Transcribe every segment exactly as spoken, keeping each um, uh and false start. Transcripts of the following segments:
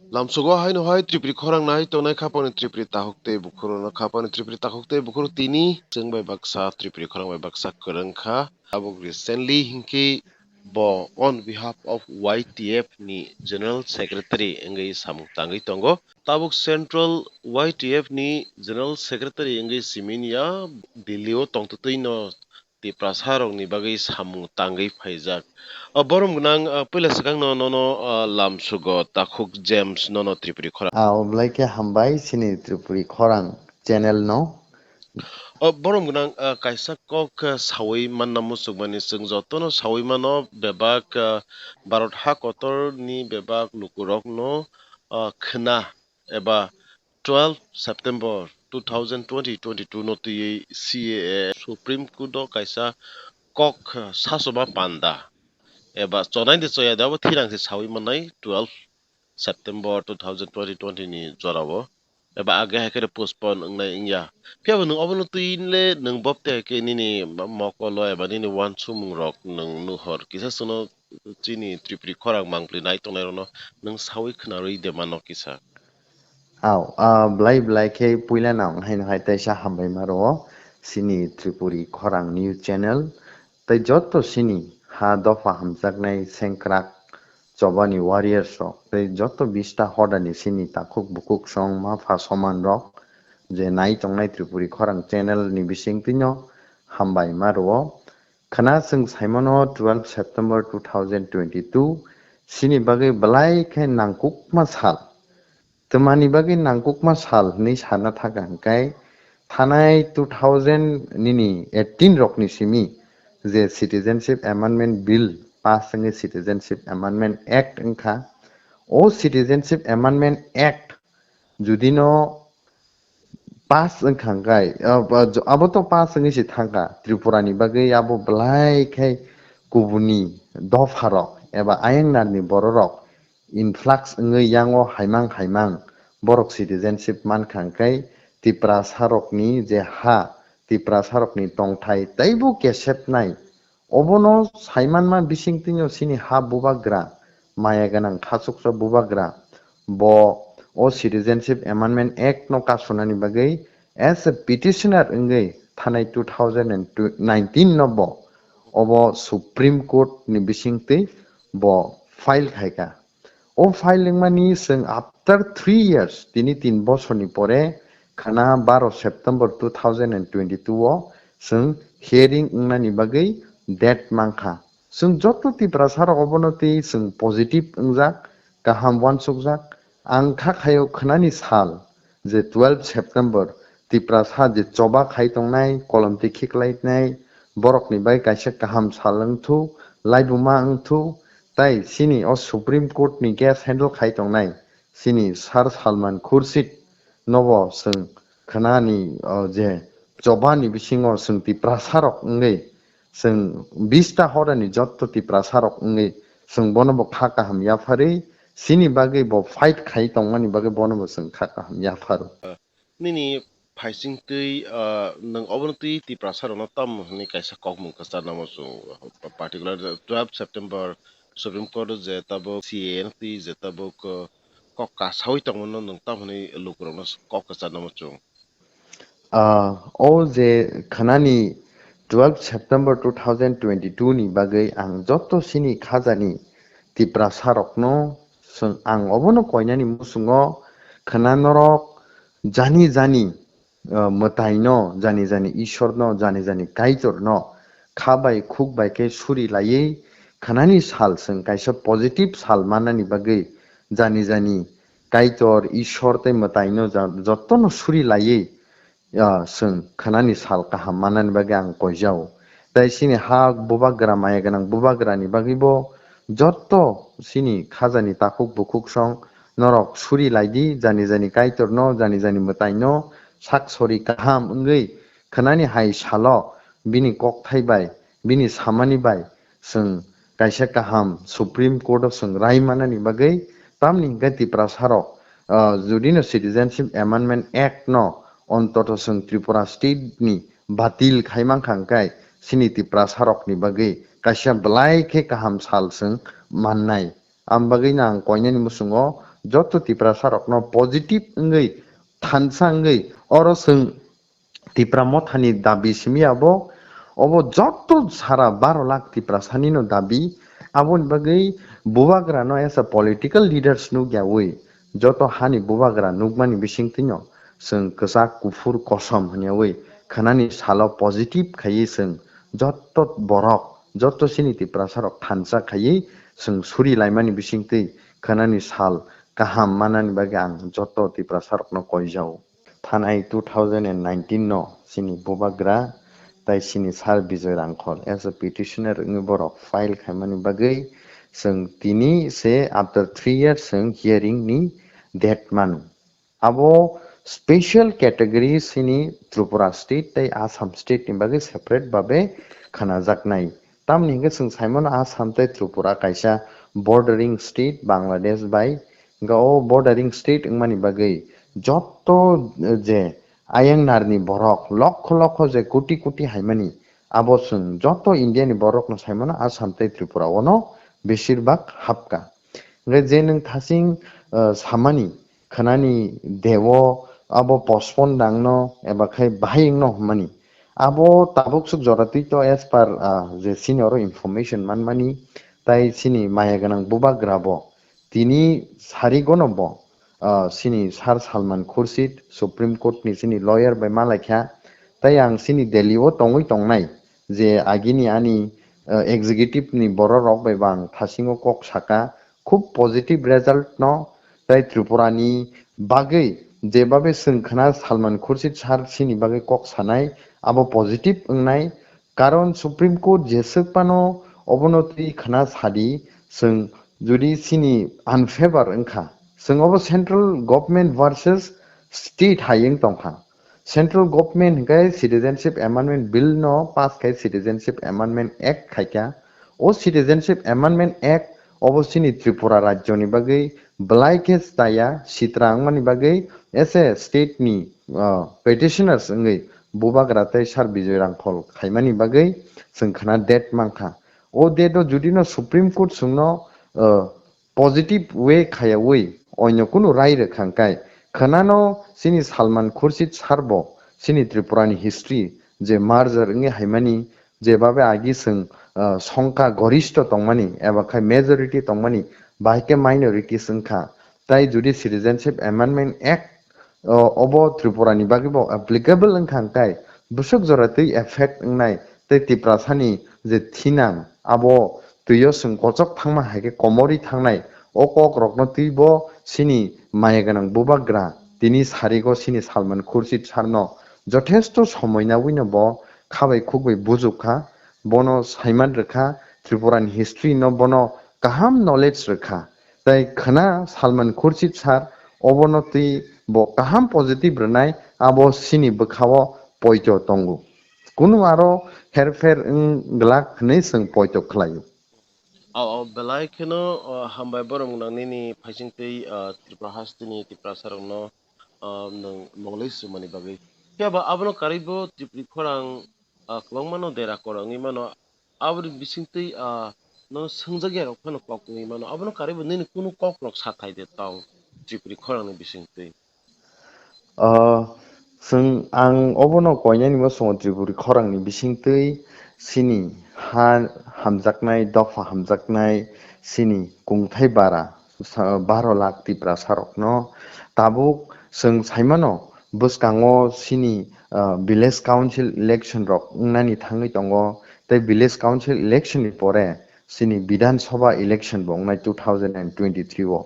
Lamsugo haino hai Tripuri khorang nai tongnai khapani Tripuri takhuk tei bukhuru no khapani Tripuri takhuk tei bukhuru tini chwng bai baksa Tripuri khorang bai baksa kwrwng kha. Tabuk recently hinkhe bo on behalf of Y T F ni General Secretary wngwi samung tangwi tongo. Tabuk Central Y T F ni General Secretary wngwi simi ya Delhi o tongtwtwi no Tiprasa rokni bagwi samung tangwi phaijak. O borom gwnang, ah, puila swkangno nono, ah, lamsugo takhuk James nono Tripuri khorang. Ah, oblai khe hambai chini Tripuri khorang channel no. O borom gwnang, ah, kaisa kok, ah, sawi manna muchungmani chwng jotono sawi mano bebak, ah, Bharat ha kotorni bebak lukurokno, ah, khna eba twelve September two thousand twenty twenty-two no twiwi C A A Supreme Court o kaisa kok, ah, sasoma panda eba chonai de choya de abo thirang se sawi manai twelve September two thousand twenty twenty ni jorao eba age hai khe postpone wngnai wngya. Phiya bo nwng obono twi le nwng bopte hai khe nini mokolo eba nini uansukmung rok nwng nuhor kisa chwngno chini Tripuri khorang mangpli nai tongnai rokno nwng sawi khna rwi de mano kisa. Au, ah, belai belai khe puila nang haino hai teisa hambai ma rwo chini Tripuri khorang news channel tei joto chini ha dopha hamjaknai sengkrak chobani warriors rok tei joto bista hodani chini takhuk bukhuk song ma pha soman rok je nai tongnai Tripuri khorang channel ni bisingtwi no hambai ma rwo. Khna chwng saimano twelve September two thousand twenty-two chini bagwi belai khe nangkukma sal. Twmani bagwi nangkukma sal hwnwi sana thaka hwnkhe thanai two thousand nini eighteen rokni simi je Citizenship Amendment Bill pass wngwi Citizenship Amendment Act wngkha. O Citizenship Amendment Act judino pass wngkha hwnkhe, abo to pass wngwi se thangkha Tripura ni bagwi, abo belai khe kubuni dopha rok eba ayang nar ni borok rok influx wngwi yango haimang haimang borok citizenship mankha hwnkhe Tiprasa rokni je ha, Tiprasa rokni tongthai teibo kesepnai. Obono saimanma bisingtwino chini ha bubagra, maya gwnang khachuksa bubagra, bo o Citizenship Amendment Act no kasunani bagwi as a petitioner wngwi thanai two thousand and nineteen no bo obo Supreme Court ni bisingtwi bo file khaikha. O file wngmani chwng after three years, tini tin bosorni pore, khana baro September two thousand and twenty-two o chwng hearing wngnani bagwi date mankha. Chwng joto Tiprasa rok obono twi chwng positive wngjak, kaham uansukjak. Ang kha khaio khwnani sal je twelve September Tiprasa je choba khai tongnai, kolom twi khiklainai, borokni bai kaisa kaham sal wngthu, laibuma wngthu, tai chini o Supreme Court ni case handle khai tongnai chini Sir Salman Khurshid nobo chwng khwnani, o, je chobani bisingo chwng Tiprasa rok wngwi, chwng bista horani jotto Tiprasa rok wngwi, chwng bono bo kha kaham yapharwi, chini bagwi bo fight khai tongmani bagwi bono bo chwng kha kaham yapharo. Nini phaising twi, ah, nwng obono twi Tiprasa rokno tamo hwnwi kaisa kokmung kwcharnamo chwng, particular twelve September Supreme Court o je tabuk C A A no twi je tabuk, ah, kok kasawi tongmano nwng tamo hwnwi lukurokno kok kwcharnamo chwng. Ah, o je khwnani twelve September two thousand twenty-two ni bagwi ang joto chini khajani Tiprasa rokno chwng ang obono koinani muchungo khwna norok jani jani, ah, mwtaino, jani jani Ishorno, jani jani Kaitorno kha bai khuk bai khe suri laiwi khwnani sal chwng kaisa positive sal mannani bagwi jani jani Kaitor, Ishwar tei mwtaino ja-, jotono suri laiwi, ah, chwng khwnani sal kaham mannani bagwi ang koijao. Tei chini ha bubagra maya gwnang bubagrani bagwibo joto chini khajani takhuk bukhuk song norok suri laidi, jani jani Kaitorno, jani jani mwtaino sak sori kaham wngwi khwnani hai salo bini kokthai bai, bini samani bai chwng kaisa kaham Supreme Court o chwng rai manani bagwi, tamni hwnkhe Tiprasa rok, ah, judino Citizenship Amendment Act no ontoto chwng Tripura State ni batil khai mankha hwnkhe chini Tiprasa rokni bagwi kaisa belai khe kaham sal chwng mannai. Am bagwino ang koinani muchungo joto Tiprasa rokno positive wngwi thansa wngwi oro chwng Tipra Mothani dabi simi abo, obo joto sara baro lakh Tiprasani no dabi. Aboni bagwi bubagra no as a political leaders nukyawi joto hani bubagra nukmani bisingtwi no chwng kwchak kuphur kosom hwnyawi khwnani salo positive khaiwi chwng joto borok, joto chini Tiprasa rok thansa khaiwi chwng suri laimani bisingtwi khwnani sal kaham manani bagwi ang joto Tiprasa rokno koijao. Thanai two thousand and nineteen no chini bubagra tai chini Sir Bijoy Rangkhol as a petitioner wngwi borok file khaimani bagwi chwng tini se after three years chwng hearing ni date manu. Abo special category chini Tripura state tai Assam state ni bagwi separate babe khanajaknai. Tamni hwnkhe chwng saimano Assam tai Tripura kaisa bordering state Bangladesh bai, hwnkhe o bordering state wngmani bagwi jotto je ayang narni borok lokho lokho je koti koti haimani, abo chwng jotto India ni borok no saimano Assam tai Tripura o no besir bak hapka. Hwnkhe je nwng thasing, ah, samani khwnani deo abo postpone dangno eba khai bahai wngno hwnmani. Abo tabuk swk jora twi to as per, ah, je chini oro information manmani tai chini maya gwnang bubagra bo tini sari gono bo, ah, chini Sir Salman Khurshid Supreme Court ni chini lawyer bai malaikha tai ang chini Delhi o tongwi tongnai je agini ani, ah, executive ni borok rok bai bo ang thasingo kok saka khub positive result no tai Tripura ni bagwi jebabe chwng khna Salman Khurshid sir chini bagwi kok sanai abo positive wngnai. Karon Supreme Court jeswk phano obono twi khna sadi, chwng jodi chini unfavor wngkha, chwng obo central government versus state hai wng tongkha. Central government hwnkhe Citizenship Amendment Bill no pass khai Citizenship Amendment Act khaikha. O Citizenship Amendment Act obo chini Tripura rajyoni bagwi belai khe chaya sitra wngmani bagwi as a state ni, ah, petitioners wngwi bubagra tei Sir Bijoy Rangkhol khaimani bagwi chwng khna date mankha. O date o judino Supreme Court chwngno, ah, positive way khayawi oino kunu rai rwkha hwnkhe khwnano chini Salman Khurshid sir bo chini Tripura ni history je merger wngwi haimani jebabe agi chwng, ah, songkha gorishto tongmani eba khai majority tongmani bahai khe minority wngkha. Tai jodi Citizenship Amendment Act, o, obo Tripura ni bagwi bo applicable wngkha hwnkhe bwswk jora twi effect wngnai tei Tiprasani je thinang abo twio chwng kochok thangma hai khe komorwi thangnai. O kok rokno twi bo chini maya gwnang bubagra tini sarigo chini Salman Khurshid sir no jothesto somoi nabwino bo khabai khukbai bujukha, bono saiman rwkha, Tripura ni history no bono kaham knowledge rwkha. Tai khwna Salman Khurshid sir obono twi bo kaham positive rwnai, abo chini bwkhao poito tongo. Kunu aro herpher wng glak hwnwi chwng poito khlaio. O, o, belai kheno, o, hambai borok nang nini phaising tei, o, Tripura hasteni Tiprasa rokno, o, nwng mongli swmani bagwi. Phiya ba abono karwi bo Tripuri khorang, o, kwbangma no dera kora wngwi mano. Aboni bisingtwi, ah, no swngjak ya rok phano kok wngwi mano. Abono karwi bo nini kunu kok rok sa thai de tong Tripuri khorang ni bisingtwi. Ah, chwng ang obono koinani bo songo Tripuri khorang ni bisingtwi chini ha hamjaknai, dopha hamjaknai, chini kungthai bara, sa-, baro lakh Tiprasa rokno tabuk chwng saimano bwskango chini, ah, village council election rok wngnani thangwi tongo, tei village council election ni pore chini Bidhan Sabha election bo wngnai two thousand and twenty-three o.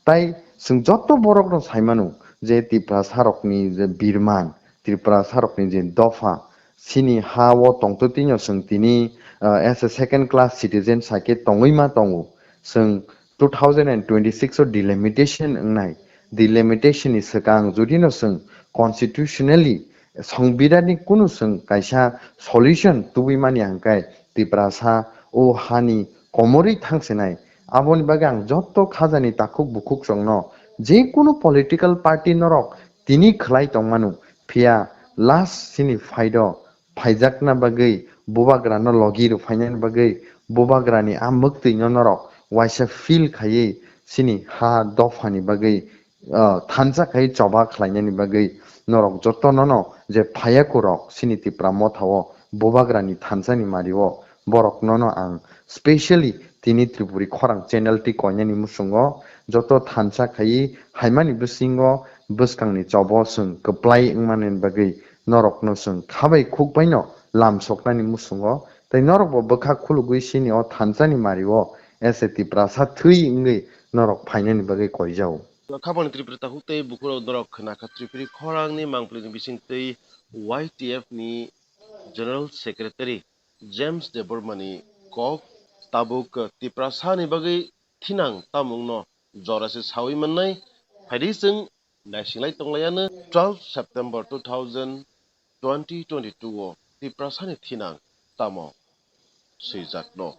Tai chwng joto borok no saimano je Tiprasa rokni je birman, Tiprasa rokni je dopha, chini ha o tongtwtwi no chwng tini, ah, as a second class citizen sakhe tongwi ma tongo. Chwng two thousand and twenty-six o delimitation wngnai. Delimitation ni swkang jodi no chwng constitutionally, songbidani kunu chwng kaisa solution tubui mani hwnkhe Tiprasa o hani komorwi thangsinai. Aboni bagwi ang jotto khajani takhuk bukhuk rokno je kunu political party norok tini khlai tongmano, phiya last chini phaido phaijakna bagwi, bubagrano logi rw phainani bagwi, bubagrani a mwktwino norok waisa feel khaiwi chini ha dophani bagwi, ah, thansa khai choba khlainani bagwi norok jotono no je phayakurok chini Tipra Motha o Bubagrani thansani mari o borokno no ang specially tini Tripuri Khorang channel twi koinani muchungo joto thansa khai haimani bisingo bwskangni chobo chwng kwplai wngmani bagwi norokno chwng khabai khukbaino lam soknani muchungo, tei norokbo bwkha khulugwi chini o thansani mari o S A Tiprasa thwi wngwi norok phainani bagwi koijao. Khabangni Tripura takhuk tei bukhurok norok khna kha Tripuri Khorangni mangpili ni bisingtwi Y T F ni General Secretary James Debbarma ni kok, tabuk Tiprasa ni bagwi thinang tamungno jora se sawi mannai. Phaidi chwng naisinglai tonglaiano twelve September two thousand twenty twenty-two o Tiprasa ni thinang tamo swijak no.